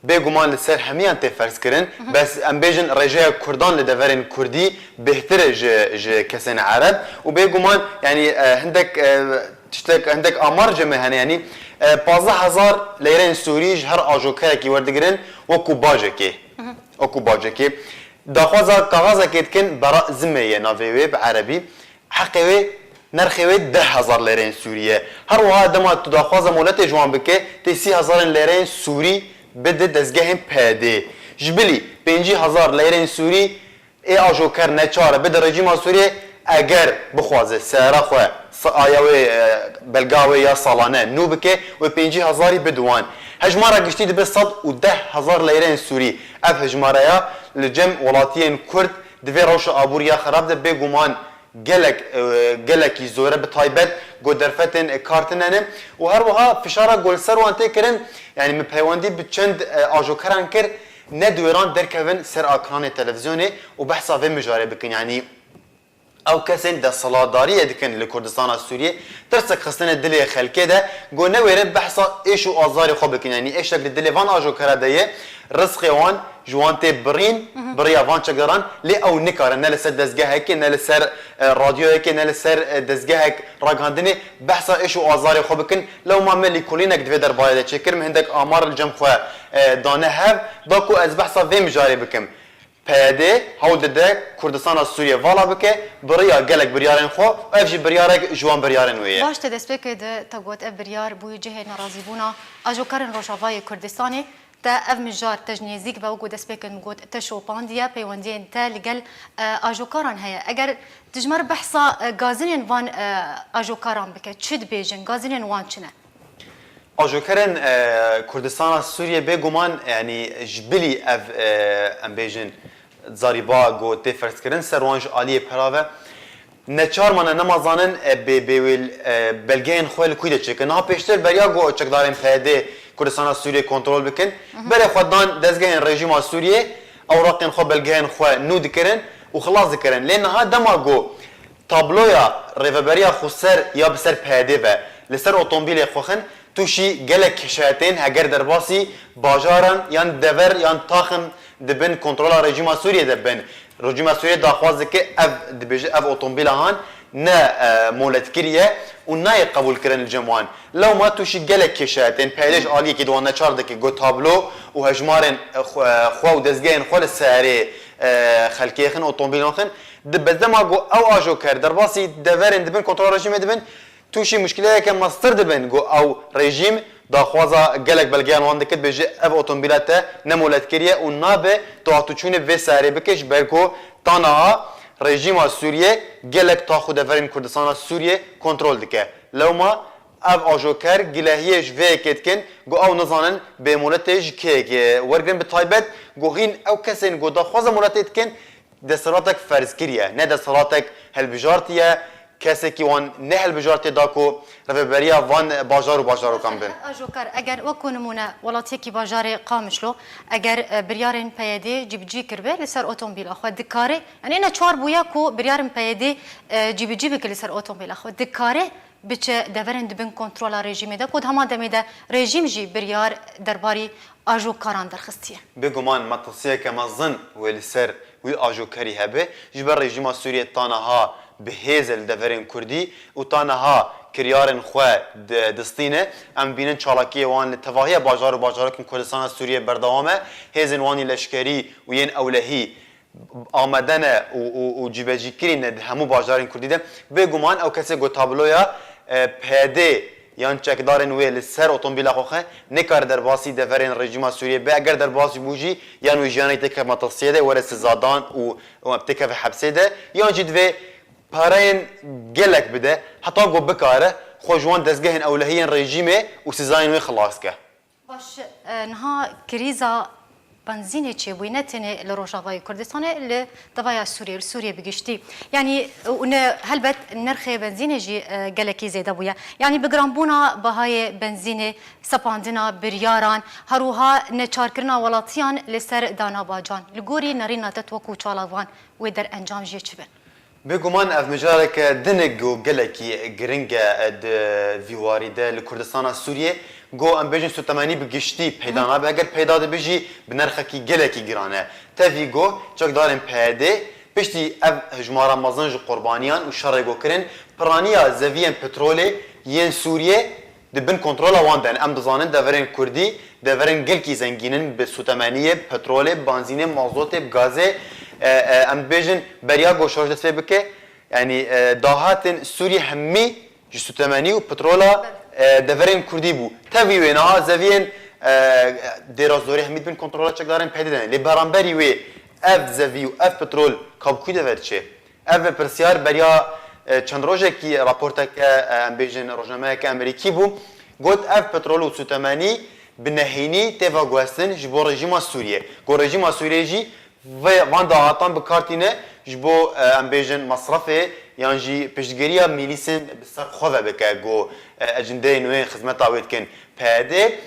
Bêguman li ser hemiyan tê ferzkirin, mhm, bes em bêjin rêjeya Kurdan li deverên Kurdî bêhtir e ji, ji kesên Ereb û bêguman, yanî, e, hindek, e, tiştek, hindek amar ji me hene, yanî, e, pazdeh hezar leyreyên Sûrî ji her ajokerekî werdigirin wekû bacekê. Mhm. Wekû bacekê. Daxwaza kaxezekê dikin, bera zimê ye navê wê bi erebî. Heqê wê Nirxê wê deh hezar lêreyên Sûrî ye. Her wiha dema tu daxwaza moletê ji wan bike, tê sî hezarên lêreyên Sûrî bide dezgehên P Y D'ê. Ji bilî pêncî hezar lêreyên Sûrî ê ajoker neçar e bide rejîma Sûriyê, eger bixwaze seyara xwe, s-, aya wê, e, belga wê ya salane nû bike, wê pêncî hezarî bide wan. Hejmara giştî dibe sed û deh hezar leyireyên Sûrî. Ev hejmareya li cem welatiyên Kurd di vê rewşa aborî ya xerab de bêguman gelek, e, gelekî zor e, bi taybet ku derfetên, e, kar tune ne. Û her wiha fişara ku li ser wan tê kirin, yanî min peywendî bi çend, e, ajokeran kir, ne di wêran derkevin ser ekranê televîzyonê û behsa vê mijarê bikin. Yanî ew kesên desthilatdariyê dikin li Kurdistana Sûriyê, tirsek xistine dilê xelkê de, ku newêrin behsa êş û azarê xwe bikin. Yanî êşek li dilê van ajokera de ye, rizqê wan ji wan tê birîn, biriya van çekdaran, lê ew nikarin ne li ser dezgehekê, ne li ser, e, radyoyekê, ne li ser, e, dezgehek ragihandinê behsa êş û azarê xwe bikin. Lewma me lîkolînek di vê derbarê de çêkir, min hindek amar li cem xwe, e, dane hev, da ku ez behsa vê mijarê bikim. P Y D hewl dide Kurdistana Sûriyê vala bike, biriya gelek biryarên xwe, ev jî biryarek ji wan biryarên wê ye. Baş, te destpêkê de te got ev biryar bûye cihê nerazîbûna ajokarên Rojavayê Kurdistanê. Te ev mijar te ji nêzîk ve, wekî destpêkê min got, te şopandiye, peywendiyên te li gel, e, ajokaran heye. Eger tu ji me re behsa, e, gazinên van, e, ajokaran bike, çi dibêjin, gazinên wan çi ne? Ajokerên, e, Kurdistana Sûriyê bêguman, yanî ji bilî ev, e, em bêjin, zarîba ku tê ferzkirin ser wan ji aliyê pera ve, neçar mane nema zanin, e, bê, bê wê, e, belgeyên xwe li kû de çêkin. Niha pêştir beriya ku çekdarên P Y D Kurdistana Sûriyê kontrol bikin, berê xwe dan dezgehên rejîma Sûriyê, ewraqên xwe, belgeyên xwe nû dikirin û xilas dikirin. Lê niha dema ku tabloya rêveberiya xweser ya bi ser P Y D ve li ser otomobîlê xwe xin, tûşî gelek kêşayetên heger derbasî bajaran yan dever yan taxin di bin kontrola rejîma Sûriyê de bin. Rejîma Sûriyê daxwaz dike, ev dibêje, ev otomobîla han ne, e, moletkirî ye û nayê qebûlkirin li cem wan. Lewma tûşî gelek kêşayetên P Y D ji aliyekî di wan neçar dike, ku tablo û hejmarên, e, xwe, e, xwe û dezgehên xwe li serê, e, xelkê xin, otomobîlan xin. Di bedema ku ew ajoker derbasî deverên di bin kontrola rejîmê dibin, tûşî muşkileyeke mestir dibin ku ew rejîm daxwaza gelek belgeyan wan dike, dibêje ev otomobîla te ne moletkirî ye û nabe tu hatûçûnê bi vê serê bike, ji ber ku ta niha rejîma Sûriyê gelek tax û deverên Kurdistana Sûriyê kontrol dike. Lewma ev ajoker gilehiyê ji vê yekê dikin ku ew nizanin bê moletê ji kê yekê wergirin, bi taybet ku hîn ew kesên ku daxwaza moletê dikin, desthilatek ferzkirî ye, ne desthilatek hilbijartî ye, kesekî wan nehilbijartê da ku rêveberiya van bajar û bajarokan bin. Ajoker, eger wekû nimûne welatiyekî bajarê Qamişlo, eger, e, biryarên P Y D cîbicî kiribe li ser otomobîla xwe, dikare, yanî ne çar bûye ku biryarên P Y D, e, cîbicî bike li ser otomobîla xwe, dikare biçe deverên di bin kontrola rejîmê de, ku di heman demê de rejîm jî biryar derbarî ajokaran derxistiye. Bêguman metirsiyeke mezin wê li ser wî ajokerî hebe, ji ber rejîma Sûriyê ta niha bi hêz e li deverên Kurdî û ta niha kiryarên xwe di-, distîne. Em dibînin çalakiyê wan li tevahiya bajar û bajarokên Kurdistana Sûriyê berdewam e. Hêzên wan yê leşkerî û yên ewlehî amade ne û, û, û cîbecîkirî ne di hemû bajarên Kurdî de. Bêguman ew kesê ku tabloya, e, P Y D yan çekdarên wê li ser otomobîla xwe xe, nikare derbasî deverên rejîma Sûriyê be. Eger derbasî bû jî, yan wê jiyanê têkeve metirsiyê de, were sizadan û, û têkeve hepsê de, yan jî divê pareyên gelek bide, heta ku bikare xwe ji wan dezgehên ewlehiyên rejîmê û sizayên wê xilas ke. Baş, e, niha krîza benzînê çêbûyî ne tenê li Rojavayê Kurdistanê, li devaya Sûriyê, li Sûriyê bi giştî. Yanî, û ne, helbet nirxê benzînê jî, e, gelekî zêde bûye. Yanî bi giranbûna bahayê benzînê, sepandina biryaran, her wiha neçarkirina welatiyan li ser dana bacan. Li gorî nerîna te, tu wekû çalavan, wê derencam jê çi be? Bêguman ev mijareke din e ku gelekî giring e di vî warî de li Kurdistana Sûriyê, ku em bêjin sûtemenî bi giştî peyda nabe, eger peyda dibe jî bi nirxekî gelekî giran e. Tevî ku çekdarên P Y D piştî ev hejmara mezin ji qurbaniyan û şerê ku kirin, piraniya zeviyên petrolê yên Sûriyê di bin kontrola wan de ne. Em dizanin deverên Kurdî deverên gelkî zengîn in bi sûtemeniyê, bi petrolê, bi benzînê, mazotê, bi gazê. E, e, em dibêjin beriya ku şoreş dest pê bike, Yanî e, dahatên Sûriyê hemî ji sûtemenî û petrola e, deverên Kurdî bû. Tevî wê niha zeviyên e, Dêra Zorê hemî di bin kontrola çekdarên P Y D'ê de ne. Lê beramberî wê ev zevî û ev petrol ka bi kû dever diçe? Ev pirsyar beriya e, çend rojekî raporteke e, em bêjin rojnameyeke Amerîkî bû. Got ev petrol û sûtemenî bi nehênî tê veguhestin ji bo rejîma Sûriyê. Got rejîma Sûriyê jî vê, van dahatan bi kar tîne ji bo, e, em bêjin, mesrefê yan jî piştgiriya mîlîsên bi ser xwe ve bike ku, e, ecindeyên wê, xizmeta wê dikin P Y D.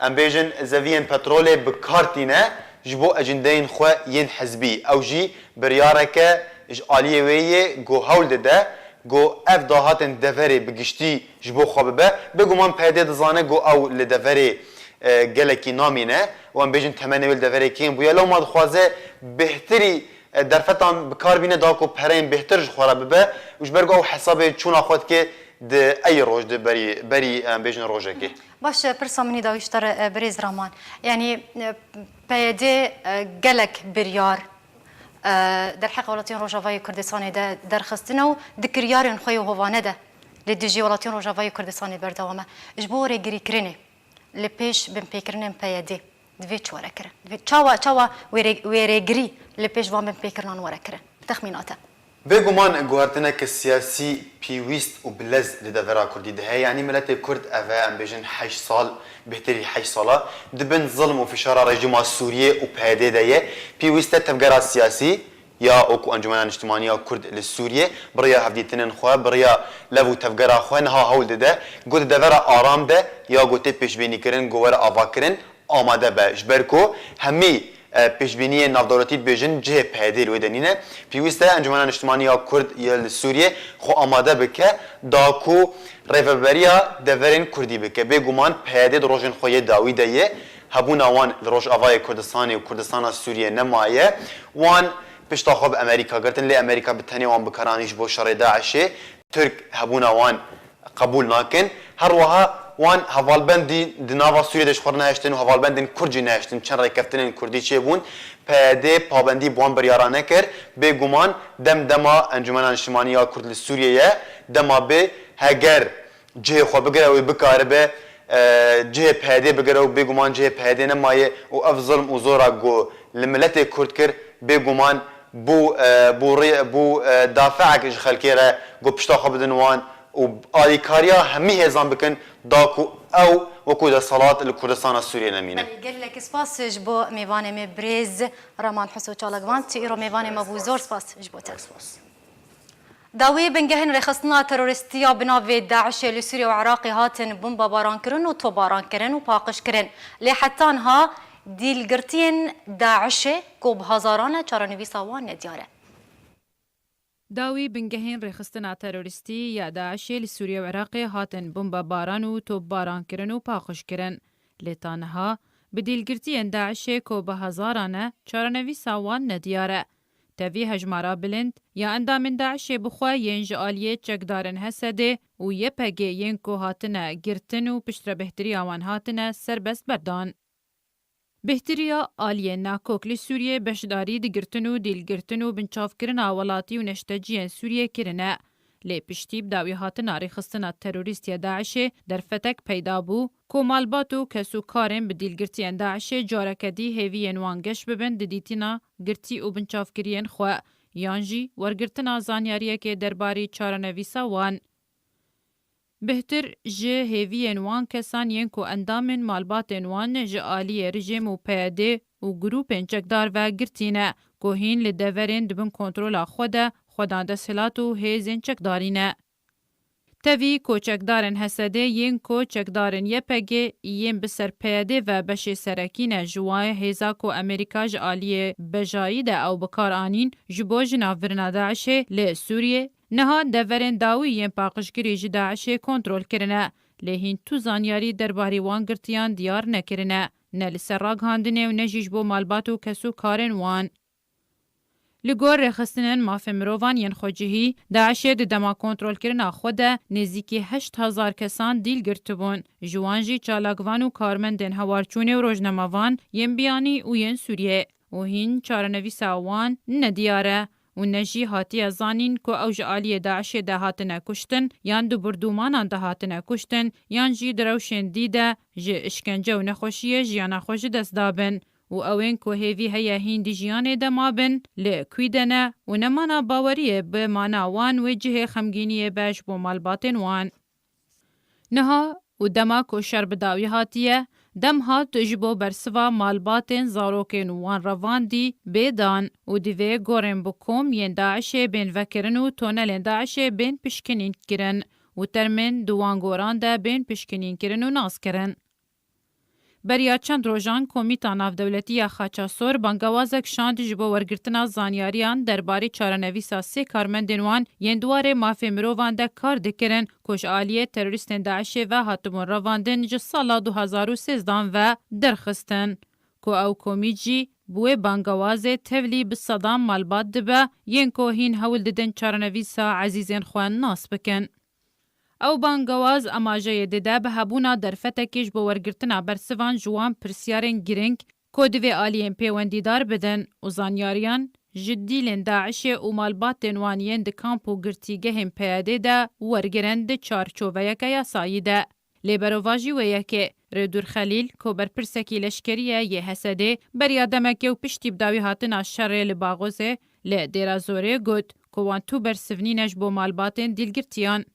Em bêjin, zeviyên petrolê bi kar tîne ji bo ecindeyên xwe yên hizbî. Ew jî biryareke ji aliyê wê yê ku hewl dide ku ev dahatên deverê bi giştî ji bo xwe bibe. Bêguman P Y D dizane ku ew li deverê e, gelekî namîne û em bêjin temenê wê li deverê kêm bûye. Lewma dixwaze bêhtirî e, derfetan bi kar bîne da ku pereyên bêhtir ji xwe re bibe û ji ber ku ew hesabê çûna xwe dike di ey roj, di berî, berî em bêjin rojekê. Baş e, pirsa min î dawî ji te re, e, birêz Raman. Yanî e, P Y D e, gelek biryar e, derheqê welatiyên Rojavayê Kurdistanê de derxistine û di kiryarên xwe yê hovane de li dijî welatiyên Rojavayê Kurdistanê berdewam e. Ji bo rêgirîkirinê li pêş binpêkirinên P Y D divê çi were kirin? Divê çawa, çawa wêrê-, wêrêgirî li pêş van binpêkirinan were kirin? Texmîna te. Bêguman guhertineke siyasî pîwîst û bilez li devera Kurdî de heye. Yanî miletê Kurd ev e, em bêjin heşt sal, bêhtirî heşt sala, di bin zilm û fişara rejîma Sûriyê û P Y D de ye. Pîwîst e tevgera siyasî ya wekû Encûmena Niştimanî ya Kurd li Sûriyê bi rêya hevdîtinên xwe, bi rêya lev û tevgera xwe niha hewl dide ku di devera aram de ya ku tê pêşbînîkirin ku were avakirin, amade be. Ji ber ku hemî, e, pêşbîniyên navdewletî dibêjin cihê P Y D li wê de nîne. Pêwîst e Encûmena Niştimanî ya Kurd ya li Sûriyê xwe amade bike, da ku rêveberiya deverên Kurdî bike. Bêguman P Y D di rojên xwe yê dawî de ye. Hebûna wan li Rojavayê Kurdistanê û Kurdistana Sûriyê nemaye. Wan pişta xwe bi Amerîka girtin, lê Amerîka bi tenê wan bikaranî ji bo şerê DAIŞê. Tirk hebûna wan qebûl nakin. Her wiha wan hevalbendî di nava Sûriyê de ji xwe re nehiştin û hevalbendên Kurd jî nehiştin. Çend rêkeftinên Kurdî çêbûn. P Y D pabendî bi wan biryara nekir. Bêguman dem dema Encûmena Niştimanî ya Kurd li Sûriyê ye. Dema bê heger cihê xwe bigire û bikaribe, e, cihê P Y D bigire û bêguman cihê P Y D nemaye û ev zilm û zora ku li miletê Kurd kir, bêguman bû, e, bû rê-, bû, e, dafeek ji xelkê re ku pişta xwe bidin wan û alîkariya hemî hêzan bikin, da ku ew wekû desthilat li Kurdistana Sûriyê nemîne. Belê, gelek spas ji bo mêvanê me birêz Raman Huso Çalakvan. Tu îro mêvanê me bû, zor spas ji bo te. Spas. Dawî bingehên rêxistina terorîstî ya bi navê DAIŞê li Sûriye û Iraqê hatin bombebarankirin û topbarankirin û paqijkirin. Lê heta niha dîlgirtiyên DAIŞê ku bi hezaran e, çarenivîsa wan nediyar e. Dawî bingehên rêxistina terorîstî ya DAIŞê li Sûriye û Iraqê hatin bombebaran û topbarankirin û paqijkirin. Lê ta niha bi dîlgirtiyên DAIŞê ku bi hezaran e, çarenivîsa wan nediyar e. Tevî hejmara bilind ya endamên DAIŞê bi xwe yên ji aliyê çekdarên HSDê û YPGê yên ku hatine girtin û piştre bêhtiriya wan hatine serbest berdan. Bêhtiriya aliyên nakok li Sûriyê beşdarî di girtin û dîlgirtin û binçavkirina welatî û neşteciyên Sûriyê kirine. Lê piştî bi dawî hatina rêxistina terorîst ya DAIŞê derfetek peyda bû ku malbat û kesûkarên bi dîlgirtiyên DAIŞê careke dî hêviyên wan geş bibin di dîtina girtî û binçavkiriyên xwe, yan jî wergirtina zanyariyekê derbarî çarenivîsa wan. Bihtir ji hêviyên wan kesan yên ku endamên malbatên wan ji aliyê rijêm û P Y D û grûpên çekdar ve girtî ne, ku hîn li deverên di bin kontrola xwe de xwedan desthilat û hêzên çekdarî ne. Tevî ku çekdarên HSDê yên ku çekdarên YPGê yên bi ser P Y D ve beşê serekî ne, ji wan hêza ku Amerîka ji aliyê bejayî de ew bi kar anîn ji bo jinavbirina DAIŞê li Sûriyê, niha deverên dawî yên paqijkirî ji DAIŞê kontrol kirine. Lê hîn tu zanyarî derbarî wan girtiyan diyar nekirine, ne li ser ragihandinê û ne jî ji bo malbat û kesûkarên wan. Li gor rêxistinên mafê mirovan yên xwecihî, DAIŞê di dema kontrolkirina xwe de nêzîkî heşt hezar kesan dîl girtibûn. Ji wan jî çalakvan û karmendên hewarçûnê û rojnamevan yên biyanî û yên Sûriyê û hîn çarenivîsa wan nediyar e. û ne jî hatiye zanîn ku ew ji aliyê DAIŞê de hatine kuştin, yan di bordûmanan de hatine kuştin, yan jî di rewşên dî de ji îşkence û nexweşiyê jiyana xwe ji dest dabin û ew ên ku hêvî heye hîn di jiyanê de mabin, li kwî de ne û nemana baweriyê bi mana wan wê cihê xemgîniyê be ji bo malbatên wan. Niha û dema ku şer bi dawî hatiye, dem hat ji bo bersiva malbatên zarokên wan revandî bê dan û divê gorên bi kom yên DAIŞê bên vekirin û tonelên DAIŞê bên pişkinîn kirin û termên di wan goran de bên pişkinîn kirin û nas kirin. Beriya çend rojan Komîta Navdewletî ya Xaça Sor bangewazek şand ji bo wergirtina zanyariyan derbarê çarenivîsa sê karmendên wan yên di warê mafê mirovan de kar dikirin ku ji aliyê terorîstên DAIŞê ve hatibûn revandin ji sala du hazar û sêzdan ve derxistin ku ew komît jî bi wê bangewazê tevlî bi sedan malbat dibe yên ku hîn hewl didin çarenivîsa ezîzên xwe nas bikin. Ew bangewaz amajeyê dide bi hebûna derfetekê ji bo wergirtina bersivan ji wan pirsyarên girîng ku divê aliyên pêwendîdar bidin û zanyariyan ji dîlên DAIŞê û malbatên wan yên di kamp û girtîgehên PYDê de wergirin di çarçoveyeke yasayî de. Lê berovajî wê yekê, Rêdûr Xelîl, ku berpirsekî leşkerî ye yê HSDê, beriya demekê û piştî bi dawî hatina şerê li Baxozê, li Dêra Zorê got ku wan tu bersiv nîne ji bo malbatên dîlgirtiyan.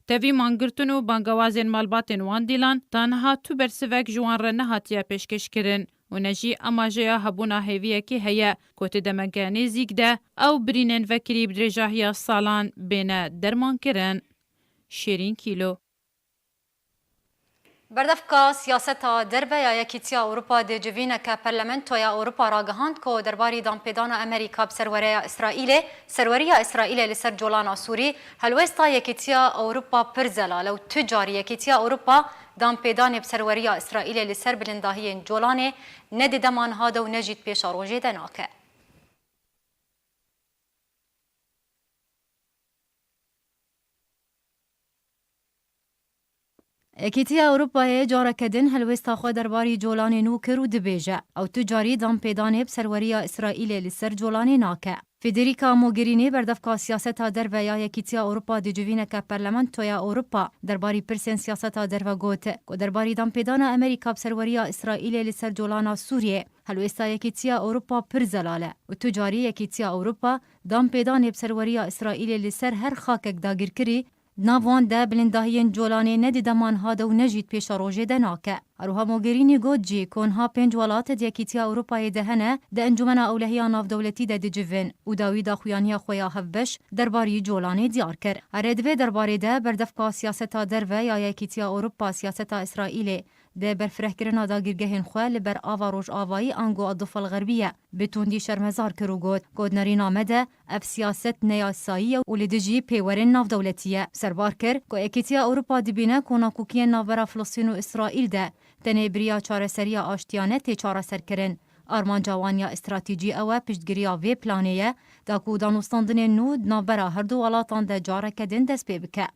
Tevî mangirtin û bangewazên malbatên wan dîlan, ta niha tu bersivek ji wan re nehatiye pêşkêşkirin û ne jî amajeya hebûna hêviyekê heye ku di demeke nêzîk de ew birînên vekirî bi dirêjahiya salan bêne dermankirin. Şêrîn Kîlo. Berdevka siyaseta derve ya Yekîtiya Ewropa di civîneke Parlamentoya Ewropa ragihand ku derbarî danpêdana Amerîka bi ser wereya Îsraîlê, serweriya Îsraîlê li ser colana Sûrî, helwêsta Yekîtiya Ewropa pir zelal e û tu carî Yekîtiya Ewropa danpêdanê bi serweriya Îsraîlê li ser bilindahiyên colanê ne di dema niha de û ne jî di pêşerojê de nake. Yekîtiya Ewropayê careke din helwêsta xwe derbarî colanê nû kir û dibêje, ew tu carî danpêdanê bi serweriya Îsraîlê li ser colanê nake. Federica Mogherini, berdevka siyaseta derve ya Yekîtiya Ewropa di civîneke Parlamentoya Ewropa derbarî pirsên siyaseta derve got ku derbarî danpêdana Amerîka bi serweriya Îsraîlê li ser colana Sûriyê, helwêsta Yekîtiya Ewropa pir zelal e û tu carî Yekîtiya Ewropa danpêdanê bi serweriya Îsraîlê li ser her xakek dagirkirî, di nav wan de bilindahiyên colanê ne di dema niha de û ne jî di pêşerojê de nake. Her wiha Mogherînî got jî ku niha pênc welat di Yekîtiya Ewropayê de hene, di Encûmena Ewlehiya Navdewletî de dicivin û dawî daxuyaniya xwe ya hevbeş derbarî colanê diyar kir. Erê, di vê derbarê de berdevka siyaseta derve ya Yekîtiya Ewropa siyaseta Îsraîlê di berfirehkirina dagirgehên xwe li ber ava rojavayî ango Adufal Xerbî ye, bi tundî şermezar kir û got ku di nerîna me de ev siyaset neyasayî ye û li dijî pêwerên navdewletî ye. Serbar kir ku Yekîtiya Ewropa dibîne ku nakokiyên navbera Filistîn û Îsraîl de tenê bi riya çareseriya aştiyane tê çareserkirin. Armanca wan ya stratejî ew e piştgiriya vê planê ye, da ku danûstandinên nû di navbera her du welatan de careke din dest pê bike.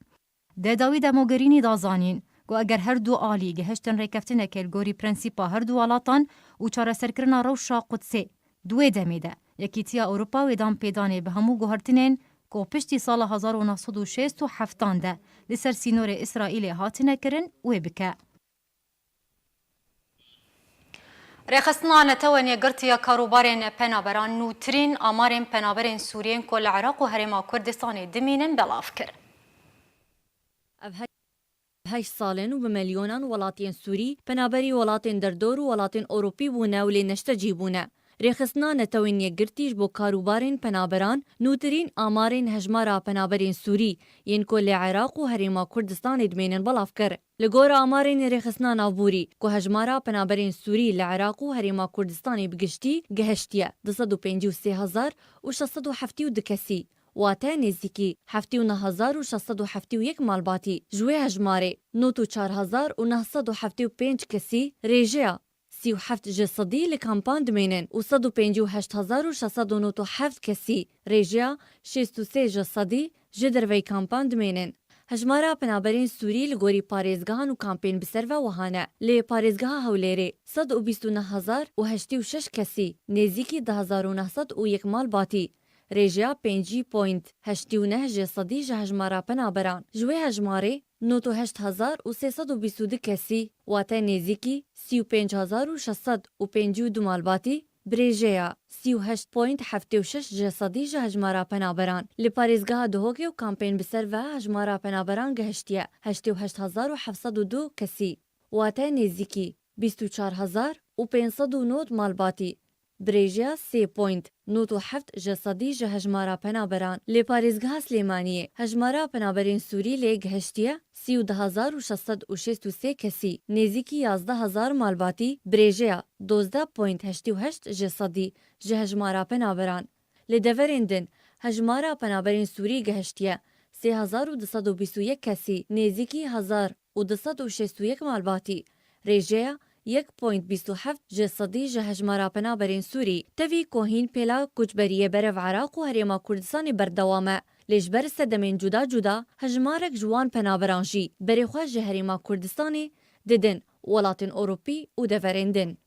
Di dawî de Mogherînî da zanîn ku eger her du alî gihiştin rêkeftinekê li gorî prensîpa her du welatan û çareserkirina rewşa Qudsê, di wê demê de Yekîtiya Ewropa wê danpêdanê bi hemû guhertinên ku piştî sala hezar û neh sed û şêst û heftan de li ser sînorê Îsraîlê hatine kirin wê bike. Rêxistina Netewên Yekgirtî ya Karûbarên Penaberan nûtirîn amarên penaberên Sûriyên ku li Iraq û Herêma Kurdistanê dimînin belav kir. Ev he-, heşt sal in û bi milyonan welatiyên Sûrî penaberî welatên derdor û welatên Ewropî bûne û lê neştecî bûne. Rêxistina Netewên Yekgirtî ji bo karûbarên penaberan nûtirîn amarên hejmara penaberên Sûrî yên ku li Iraq û Herêma Kurdistanê dimênin belav kir. Li gora amarên Rêxistina Navborî, ku hejmara penaberên Sûrî li Iraq û Herêma Kurdistanê bi giştî gihiştiye du sed û pêncî û sê hezar û şeş sed û heftê û du kesî, wate nêzîkî heftê û neh hezar û şeş sed û heftê û yek malbatî, ji wê hejmarê nod û çar hezar û neh sed û heftê û pênc kesî rêjeya sî û heft ji sedî li kampan dimênin û sed û pêncî û heşt hezar û şeş sed û nod û heft kesî rêjeya şêst û sê ji sedî ji derveyî kampan dimênin. Hejmara penaberên Sûrî li gorî parêzgehan û kampên bi ser ve wiha ne. Li parêzgeha Hewlêrê sed û bîst û neh hezar û heştê û şeş kesî, nêzîkî du hezar û neh sed û yek malbatî, rêjeya pêncî point heştê û neh ji sedî ji hejmara penaberan. Ji wê hejmarê nod û heşt hezar û sê sed û bîst û du kesî, wate nêzîkî sî û pênc hezar û şeş sed û pêncî û du malbatî, bi rêjeya sî û heşt point heftê û şeş ji sedî ji hejmara penaberan. Li parêzgeha Duhokê û kampên bi ser ve hejmara penaberan gihiştiye heştê û heşt hezar û heft sed û du kesî, wate nêzîkî bîst û çar hezar û pênc sed û nod malbatî, bi rêjeya sê point nod û heft ji sedî ji hejmara penaberan. Li parêzgeha Silêmaniyê hejmara penaberên Sûrî lê gihiştiye sî û du hezar û şeş sed û şêst û sê kesî, nêzîkî yazdeh hezar malbatî, bi rêjeya dozdeh point heştê û heşt ji sedî ji hejmara penaberan. Li deverên din hejmara penaberên Sûrî gihiştiye sê hezar û du sed û bîst û yek kesî, nêzîkî hezar û du sed û şêst û yek malbatî, rêjeya yek point bîst û heft ji sedî ji hejmara penaberên Sûrî. Tevî ku hîn pêla koçberiyê berev Iraq û Herêma Kurdistanê berdewam e, lê ji ber sedemên cuda cuda hejmarek ji wan penaberan jî berê xwe ji Herêma Kurdistanê didin welatên Ewropî û deverên din.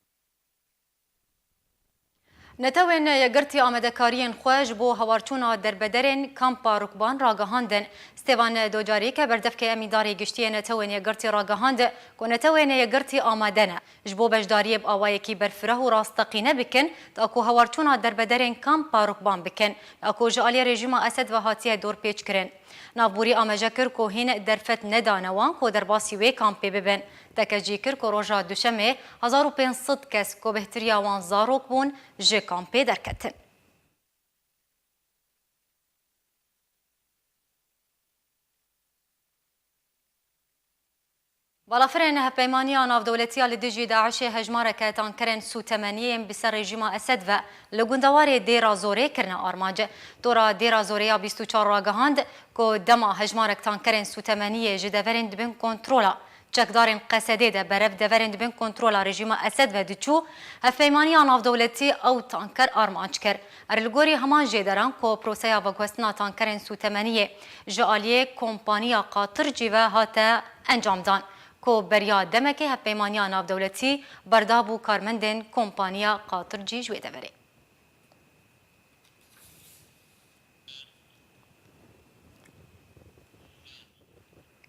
Netewên Yekgirtî amadekariyên xwe ji bo hewarçûna derbederên kampa Rukban ragihandin. Stêvan Docarî ke berdevkê emîdarê giştî yê Netewên Yekgirtî ragihand ku Netewên Yekgirtî amade ne ji bo beşdariyê bi awayekî berfireh û rasteqîne bikin, ta ku hewarçûna derbederên kampa Rukban bikin, ya ku ji aliyê rejîma Esed ve hatiye dorpêçkirin. Navborî amaje kir ku hîn derfet nedane wan ku derbasî wê kampê bibin. Tekez jî kir ku roja Duşemê hezar û pênc sed kes ku bêhtiriya wan zarok bûn ji kampê derketin. Balafirên Hevpeymaniya Navdewletî ya li dijî DAIŞê hejmareke tankerên sûtemeniyê yên bi ser rejîma Esed ve li gundewarê Dêra Zorê kirine armanc. Tora Dêra Zorê ya bîst û çar ragihand ku dema hejmarek tankerên sûtemeniyê ji deverên dibin kontrola çekdarên Qesedê de berev deverên dibin kontrola rejîma Esed ve diçû, Hevpeymaniya Navdewletî ew tanker armanc kir. Er li gorî heman jêderan ku proseya veguhestina tankerên sûtemeniyê ji aliyê kompaniya Qatircî ve hate encamdan, ku beriya demekê Hevpeymaniya Navdewletî berdabû karmendên kompaniya Qatircî ji wê deverê.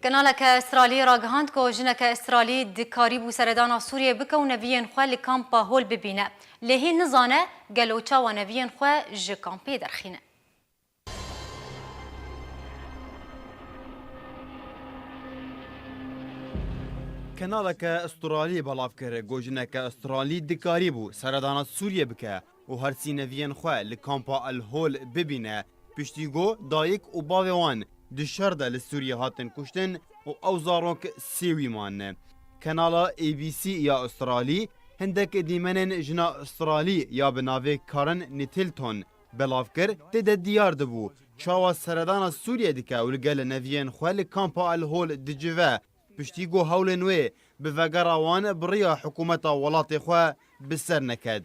Kanaleke Australî ragihand ku jineke Australî dikarîbû seredana Sûriyê bike û neviyên xwe li kampa Hol bibîne. Lê hîn nizane gelo çawa neviyên xwe ji kampê derxîne. Kanaleke Australî belav kir ku jineke Australî dikarîbû seredana Sûriyê bike û her sî neviyên xwe li kampa El Hol bibîne, piştî ku dayik û bavê wan di şer de li Sûriyê hatin kuştin û ew zarok sê wî man. Kanala A B C ya Australî hindek dîmenên jina Australî ya bi navê Karen Nitilton belav kir, tê de diyar dibû çawa seredana Sûriyê dike û li gel neviyên xwe li kampa El Hol dicive, piştî ku hewlên wê bi vegera wan bi riya hikûmeta welatê xwe bi ser neket.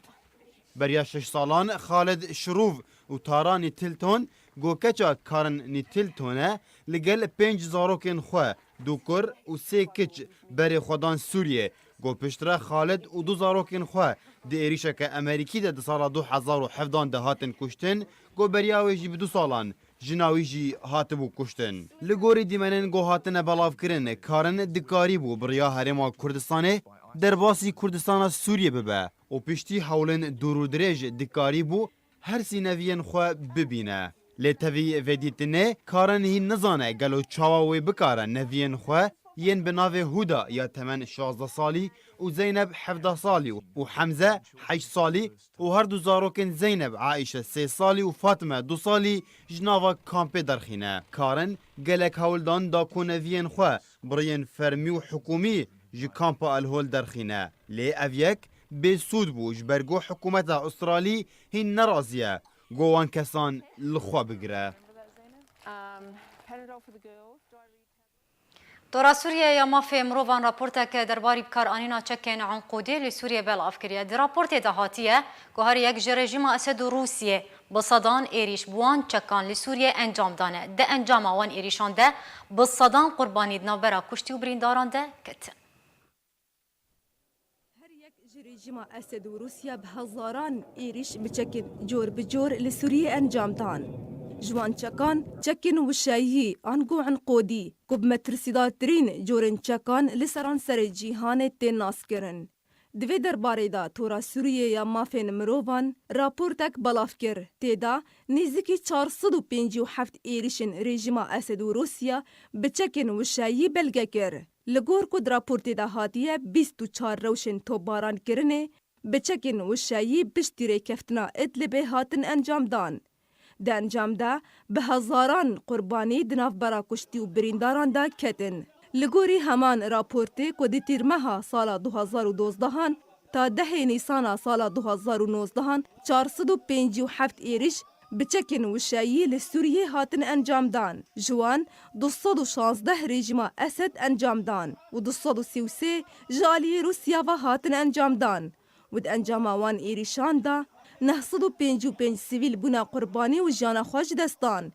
Beriya şeş salan Xalid Şirûv û Tara Nitilton, ku keça Karen Nitilton e, li gel pênc zarokên xwe, du kur û sê kiç, berê xwe dan Sûriyê. Ku piştre Xalid û du zarokên xwe di êrîşeke Amerîkî de di sala du hezar û hevdan de hatin kuştin, ku beriya wê jî bi du salan jina wî jî hatibû kuştin. Li gorî dîmenên ku hatine belavkirin, Karen dikarîbû bi riya Herêma Kurdistanê derbasî Kurdistana Sûriyê bibe û piştî hewlên dûr û dirêj dikarîbû her sî neviyên xwe bibîne. Lê tevî vê dîtinê Karen hîn nizane gelo çawa wê bikare neviyên xwe yên bi navê Huda ya temen şazdeh salî û Zeyneb hevdeh salî û Hemze heşt salî û her du zarokên Zeyneb, Aîşe sê salî û Fatime du salî ji nava kampê derxîne. Karen gelek hewl dan da ku neviyên xwe bi riyên fermî û hikûmî ji kampa El Hol derxîne. Lê ev yek bê sûd bû, ji ber ku hikûmeta Australî hîn nerazî ye ku wan kesan li xwe bigire. Tora Sûriye ya Mafê Mirovan raporteke derbarî bikaranîna çekên Enqûdê li Sûriye belav kiriye. Di raportê de hatiye ku her yek ji rejîma Esed û Rûsiyê bi sedan êrîş bi wan çekan li Sûriye encam dane. Di encama wan êrîşan de bi sedan qurbanî di navbera kuştî û birîndaran de ketin. Her yek ji Rejîma Esed û Rûsya bi hezaran êrîş bi çekên cor bi cor li Sûriyê encam dan. Ji wan çekan, çekên wişeyî ango enqodî ku bi metirsîdartirîn corên çekan li seranserê cîhanê tên naskirin. Di vê derbarê de Tora Sûriyê ya Mafên Mirovan raportek belav kir. Tê de nêzîkî çar sed û pêncî û heft êrîşên rejîma Esed û Rûsya bi çekên wişeyî belge kir. Li gor ku di raportê de hatiye, bîst û çar rewşên topbarankirinê bi çekên wişeyî piştî rêkeftina Idlibê hatin encam dan. Di encam de bi hezaran qurbanî di navbera kuştî û birîndaran de ketin. Li gorî heman raportê ku di tîrmeha sala du hazar û dozdehan ta dehê Nîsana sala du hazar û nozdehan çar sed û pêncî û heft êrîş bi çekên wişeyî li Sûriyê hatin encam dan. Ji wan du sed û şazdeh rejîma Esed encam dan û du sed û sî û sê ji aliyê Rûsya ve hatin encam dan û di encama wan êrîşan de neh sed û pêncî û pênc sivîl bûne qurbanî û jiyana xwe ji dest dan.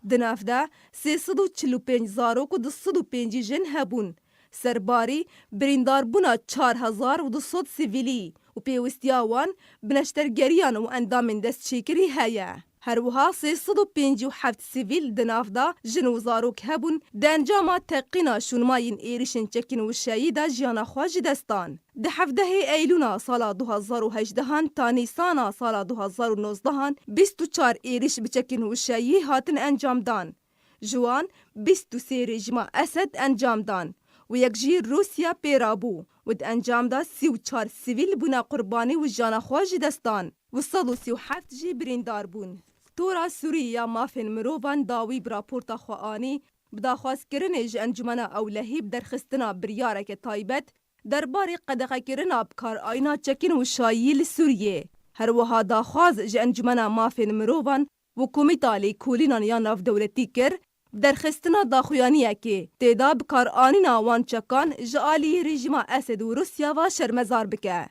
Di nav de sê sed û çil û pênc zarok û du sed û pêncî jin hebûn. Serbarî birîndarbûna çar hezar û du sed sivîlî û pêwistiya wan bi neştergeriyan û endamên destçêkirî heye. Her wiha sê sed û pêncî û heft sivîl di nav de jin û zarok hebûn, di encama teqîna şûnmayên êrişên çekên wişeyî de jiyana xwe ji dest dan. Di hevdehê Eylûna sala du hazar û hejdehan ta Nîsana sala du hazar û nozdehan bîst û çar êriş bi çekên wişeyî hatin encam dan. Ji wan bîst û sê rejîma Esed encam dan û yek jî Rûsya pê rabû û di encam de sî û çar sivîl bûne qurbanî û jiyana xwe ji dest dan û sed û sî û heft jî birîndar bûn. Tora Sûrî ya Mafên Mirovan dawî bi raporta xwe anî, bi daxwazkirinê ji Encûmena Ewlehî bi derxistina biryareke taybet derbarê qedexekirina bikarayîna çekên wişayî li Sûriyê. Her wiha daxwaz ji Encûmena Mafên Mirovan û Komîta Lêkolînan ya Navdewletî kir, bi derxistina daxuyaniyekê tê de bikaranîna wan çekan ji aliyê rejîma Esed û Rûsya ve şermezar bike.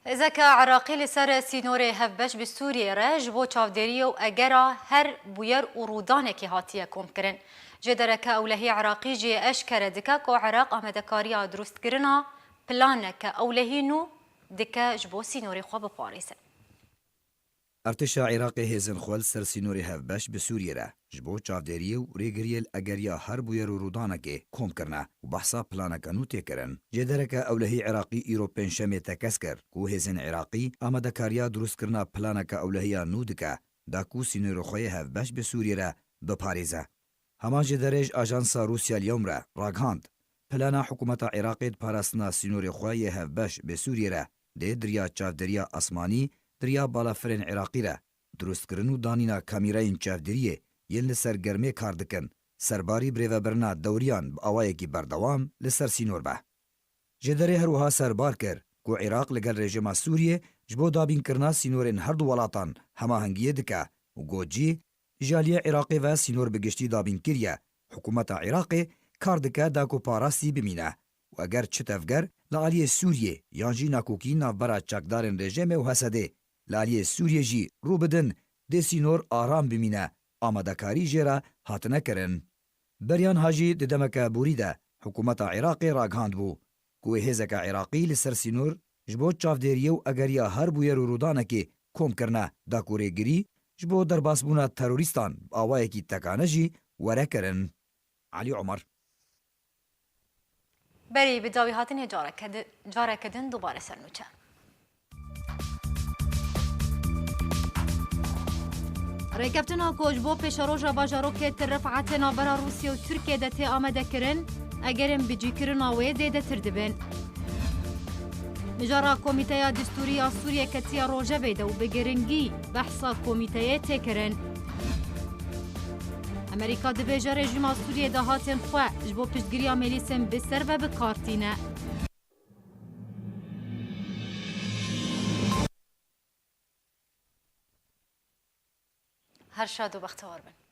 Hêzeke Iraqî li ser sînorê hevbeş bi Sûriyê re ji bo çavdêriyê û egera her bûyer û rûdanekê hatiye komkirin. Jêdereke Ewlehî Iraqî jî eşkere dike ku Iraq amadekariya dirustkirina planeke ewlehî nû dike ji bo sînorê xwe biparêze. Artêşa Iraqê hêzên xwe li ser sînorê hevbeş bi Sûriyê re ji bo çavdêriyê û rêgiriyê li egeriya her bûyer û rûdanekê kom kirine û behsa planeke nû tê kirin. Jêdereke Ewlehî Iraqî îro Pêncşemê tekez kir ku hêzên Iraqî amadekariya dirustkirina planeke ewlehiya nû dike, da ku sînorê xwe yê hevbeş bi Sûriyê re biparêze. Heman jêderê ji ajansa Rûsya El-Yewm re ragihand, plana hikûmeta Iraqê di parastina sînorê xwe yê hevbeş bi Sûriyê re dê di riya çavdêriya asmanî, di riya balafirên Iraqî re, dirustkirin û danîna kamîrayên çavdêriyê yên li ser germê kar dikin, serbarî birêvebirina dewriyan bi awayekî berdewam li ser sînor be. Jêderê her wiha serbar kir ku Iraq li gel rejîma Sûriyê ji bo dabînkirina sînorên her du welatan hemahengiyê dike û got jî, ji aliyê Iraqê ve sînor bi giştî dabîn kiriye, hikûmeta Iraqê kar dike da ku parastî bimîne û eger çi tevger li aliyê Sûriyê yan jî nakokî navbera çekdarên rejîmê û Hesedê li aliyê Sûriyê jî rû bidin, dê sînor aram bimîne, amadekarî jê re hatine kirin. Beriyan ha jî di demeke borî de hikûmeta Iraqê ragihandbû ku wê hêzeke Iraqî li ser sînor ji bo çavdêriyê û egeriya her bûyer û rûdanekê kom kirine, da ku rêgirî ji bo derbasbûna terorîstan bi awayekî tekane jî were kirin. Elî Omer. Berî bi dawî hatinê careke di-, careke din dubare ser nûçe. Rêkeftina ku ji bo pêşeroja bajarokê Til Ref'atê navbera Rûsya û Tirkiye de tê amadekirin, egerên bicîkirina wê zêdetir dibin. Mijara Komîteya Distûrî ya Sûriyê ketiye rojevê de û bi giringî behsa komîteyê tê kirin. Amerîka dibêje rejîma Sûriyê dahatên xwe ji bo piştgiriya milîsên bi ser ve bi kar tîne. Her şad û bextewar bin.